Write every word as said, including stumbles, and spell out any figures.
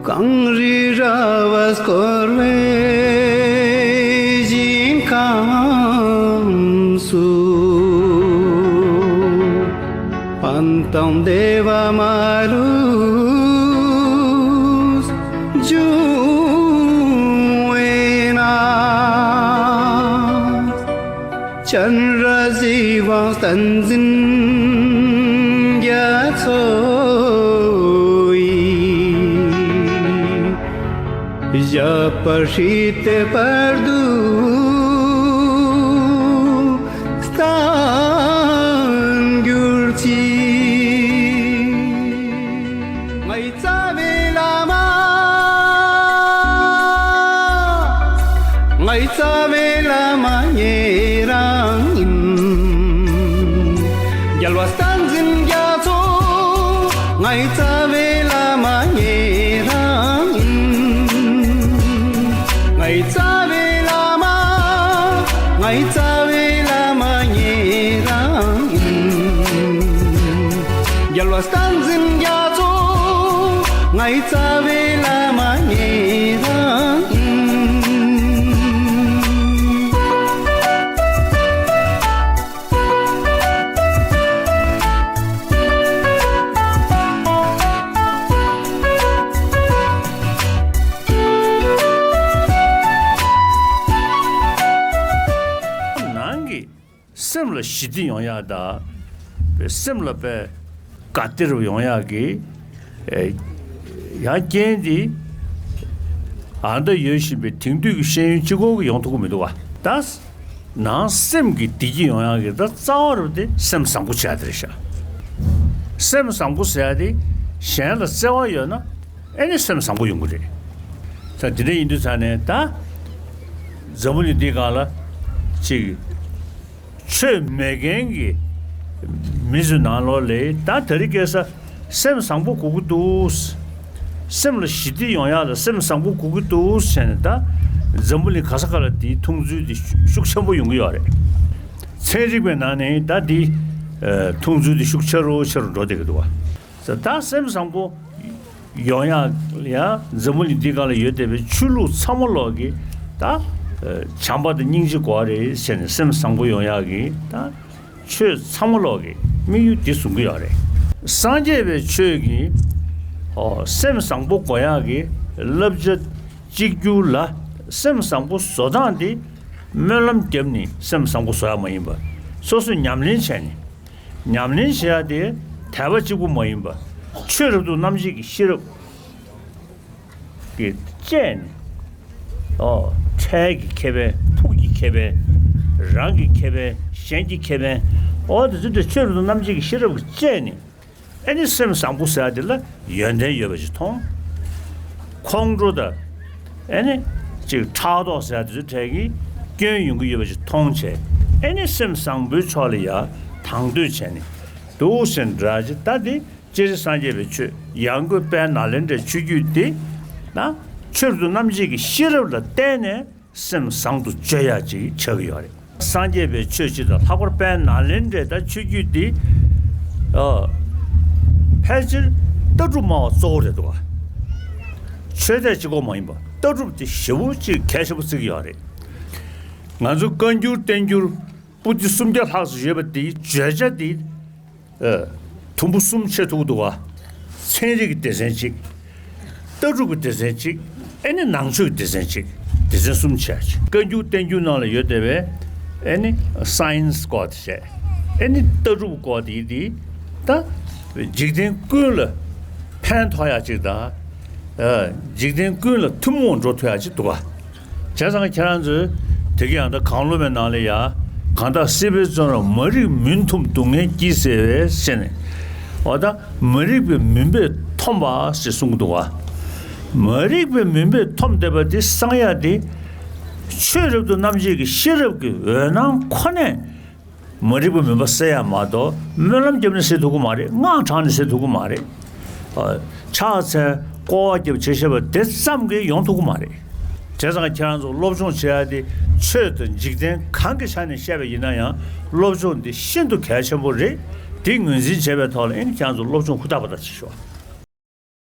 གངས་རི་ར་བས་བསྐོར་བའི་ཞིང་ཁམས་སུ། ཕན་དང་བདེ་བ་མ་ལུས་འབྱུང་བས་ན། སྤྱན་རས་གཟིགས་དབང་བསྟན་འཛིན་རྒྱ་མཚོ་ཡི། ཞབས་པད་བསིལ་ཏེ་བར་དུ་བརྟན་གྱུར་ཅིག། ངའི་རྩ་བའི་བླ་མ། ངའི་རྩ་བའི་བླ་མ་ཉེ་རང་ཡིན། རྒྱལ་བ་བསྟན་འཛིན་རྒྱ་མཚོ། ངའི་རྩ་བའི་བླ་མ་ཉེ་རང་ཡིན། ངའི་རྩ་བའི་བླ་མ། ངའི་རྩ་བའི་བླ་མ་ཉེ་རང་ཡིན། རྒྱལ་བ་བསྟན་འཛིན་རྒྱ་མཚོ། ངའི་རྩ་བའི་བླ་མ་ཉེ་རང་ཡིན། ནང་གི་སེམས་ལ་ཞི་བདེ་ཡོང་ཡག་དང་། སེམས་ལ་དཔེ་དགའ་སྟེར་ཡོང་ཡག་གི་ཨེ་ཡང་རྐྱེན་དེ་ཨ་མདའ་ཡོད་བཞིན་པའི་དེང་དུས་ཀྱི་ཤེས་ཡོན་གཅིག་པོ་གིས་ཡོང་ཐུབ་ཀྱི་མི་འདུག་བ། ད་ནང་སེམས་ཀྱི་བདེ་སྐྱིད་ཡོང་ཡག་གི་ད་རྩ་བ་རུ་དེ་སེམས་བཟང་པོ་བྱ་དེ་རེད་ཤག། སེམས་བཟང་པོ་ཟེར་ཡག་དེ་གཞན་ལ་བརྩེ་བ་ཡོད་ན་ཨེ་ནི་སེམས་བཟང་པོ་ཡོང་གི་རེད། ད་དེ་འདྲ་ཡིན་དུས་ཙང་ནས་ད་འཛམ་བུ་གླིང་འདིའི་སྒང་ལ་ཅིག་ཆོས་མེད་མཁན་གྱི་མི་ཚོའི་ནང་ལོགས་ལ་ད་དེ་རིང་ཁ་སང་སེམས་བཟང་པོ་དགོས་ཀྱི་འདུག། སེམས་ལ་ཞི་བདེ་ཡོང་ཡག་ལ་སེམས་བཟང་པོ་དགོས་ཀྱི་འདུག་ཟེར་ནས་ད་འཛམ་བུ་གླིང་ག་ས་ག་ལ་དེའི་མཐོང་ཚུལ་དེ་ཤུགས་ཆེན་པོ་ཡོང་གི་ཡོད་རེད། ཚན་རིག་པའི་ནང་ནས་ད་དེའི་མཐོང་ཚུལ་དེ་ཤུགས་ཆེ་རུ་ཆེ་རུ་འགྲོ་བསྡད་ཀྱི་འདུག་བ། ད་སེམས་བཟང་པོ་ཡོང་ཡག་ཡང་འཛམ་བུ་གླིང་འདི་སྒང་ལ་ཡོད་བསྡད་པའི་ཆོས་ལུགས་ཚང་མ་ལོག་གི་ད་བྱམས་པ་དང་སྙིང་རྗེ་དགོས་རེད་ཟེར་ནས་སེམས་བཟང་པོ་ཡོང་ཡག་གི་ད་ཆོས་ཚང་མ་ལོག་གི་དམིགས་ཡུལ་འདི་བཟུང་གི་ཡོད་རེད། སངས་རྒྱས་པའི་ཆོས་ཀྱི་ཨོ་སེམས་བཟང་པོ་དགོས་ཡག་གི་བསླབ་བྱ་གཅིག་གྱུར་ལ་སེམས་བཟང་པོ་བཟོ་སྟངས་འདི་སྨོན་ལམ་བརྒྱབ་ནས་སེམས་བཟང་པོ་བཟོ་ཡག་མ་ཡིན་པར་སོ་སོས་ཉམས་ལེན་བྱས་ནས། ཉམས་ལེན་བྱེད་ཡག་དེ་དད་པ་གཅིག་པུ་མ་ཡིན་པ། ཆོས་རབ་ཏུ་རྣམ་འབྱེད་ཀྱི་ཤེས་རབ་ཀྱིས་དཔྱད་ནས། ཨོ། འཕྲལ་གྱི་ཁེ་ཕན། ཕུགས་ཀྱི་ཁེ་ཕན། རང་གི་ཁེ་ཕན། གཞན་གྱི་ཁེ་ཕན། ཨོ་དེ་ཚོ་དེ་ཆོས་རབ་ཏུ་རྣམ་འབྱེད་ཀྱི་ཤེས་རབ་ཀྱིས་དཔྱད་ནས། ཨེ་ནི་སེམས་བཟང་པོ་ཟེར་ཡག་དེ་ལ་ཡོན་ཏན་ཡོད་པ་ཞིག་མཐོང་། ཁོང་ཁྲོ་དང་། ཨེ་ནི་ཅིག་ཕྲག་དོག་ཟེར་ཡག་དེ་ཚོའི་གྲས་ཀྱི་སྐྱོན་ཡོང་གི་ཡོད་པ་ཞིག་མཐོང་བྱས། ཨེ་ནི་སེམས་བཟང་པོའི་ཕྱོགས་ལ་ཡ་དང་དོད་བྱས་ནས་འདུག་ཟེར་འདྲ་ཅིག་ད་དེ་སྤྱིར་སངས་རྒྱས་པའི་ཆོས་ཡང་སྒོས་དཔལ་ནཱ་ལེནྡྲའི་ཆོས་བརྒྱུད་དེ་ན་ཆོས་རབ་ཏུ་རྣམ་འབྱེད་ཀྱི་ཤེས་རབ་ལ་བརྟེན་ནས། སེམས་བཟང་དུ་བཅོས་ཡག་ཅིག་ཆགས་ཀྱི་ཡོད་རེད། སངས་རྒྱས་པའི་ཆོས་སྤྱི་དང་ལྷག་པར་དཔལ་ནཱ་ལེནྡྲའི་ད་ཆོས་བརྒྱུད་འདི། ཨ། ཕལ་ཆེར་ལྟ་གྲུབ་སྨྲ་བ་གཙོ་བོ་རེད་འདུག་ག། ཆོས་དད་གཅིག་པོ་མ་ཡིན་པ་ལྟ་གྲུབ་དེ་ཞེ་པོ་ཅིག་གལ་ཆེན་པོ་བརྩི་གི་ཡོད་རེད། ང་ཚོ་བཀའ་འགྱུར་བསྟན་འགྱུར་པོ་ཏི་སུམ་བརྒྱ་ལྷག་ཙམ་ཡོད་པ་དེའི་བརྗོད་བྱ་དེ། ཨ། དུམ་བུ་གསུམ་ཕྱེ་ཐུབ་འདུག་ག། ཚན་རིག་གི་སྡེ་ཚན་གཅིག། ལྟ་གྲུབ་ཀྱི་སྡེ་ཚན་གཅིག། ཨེ་ནི་ནང་ཆོས་ཀྱི་སྡེ་ཚན་གཅིག། སྡེ་ཚན་གསུམ་ཕྱེ་ཡག་ཅིག། བཀའ་འགྱུར་བསྟན་འགྱུར་ནང་ལ་ཡོད་བསྡད་པའི་ཨེ་ནི་སའེན་སི་སྐོར་དེ་བྱས། ཨེ་ནི་ལྟ་གྲུབ་སྐོར་དེ་དེ་ད་འཇིག་རྟེན་ཀུན་ལ་ཕན་ཐོགས་ཡག་ཅིག་དང་། ཨ། འཇིག་རྟེན་ཀུན་ལ་ཐུན་མོང་འགྲོ་ཐུབ་ཡག་ཅིག་འདུག་ག། བྱས་ཙང་ཁྱེད་རང་ཚོས་དེ་གའི་ཡང་ད་གང་བློ་མའི་ནང་ལ་ཡ། གང་དག་སྲིད་པའི་བཙོན་རར། མ་རིག་མུན་འཐུམས་སྡུག་བསྔལ་སྐྱིད་ཟེར་བས་ཟེར་ནས། འོ་ད་མ་རིག་པའི་མུན་པས་འཐོམས་པ་ཞེས་གསུངས་འདུག་བ། མ་རིག་པའི་མུན་པས་འཐོམས་བསྡད་པ་དེ་སངས་ཡག་དེ། ཆོས་རབ་ཏུ་རྣམ་འབྱེད་ཀྱི་ཤེས་རབ་ཀྱི་འོད་སྣང་ཁོ་ནས། མ་རིག་པའི་མུན་པ་སེལ་ཡག་མ་གཏོགས་སྨོན་ལམ་བརྒྱབ་ནས་སེལ་ཐུབ་ཀྱི་མ་རེད། སྔགས་བགྲངས་ནས་སེལ་ཐུབ་ཀྱི་མ་རེད། ཨ། ཕྱག་འཚལ་བསྐོར་བ་བརྒྱབ་བྱས་བྱས་པ་དེ་ཙམ་གྱིས་ཡོང་ཐུབ་ཀྱི་མ་རེད། བྱས་ཙང་ཁྱེད་རང་ཚོ་སློབ་སྦྱོང་བྱེད་ཡག་དེ་ཆོས་དང་འཇིག་རྟེན་གང་གི་ཆ་ནས་བཤད་པ་ཡིན་ན་ཡང་སློབ་སྦྱོང་འདི་ཤིན་ཏུ་གལ་ཆེན་པོ་རེད། དེ་ངོས་འཛིན་བྱས་པའི་ཐོག་ལ་ཨེ་ནི་ཁྱེད་རང་ཚོ་སློབ་སྦྱོང་ཧུར་ཐག་པ་ཐག་བྱེད་ཤོག།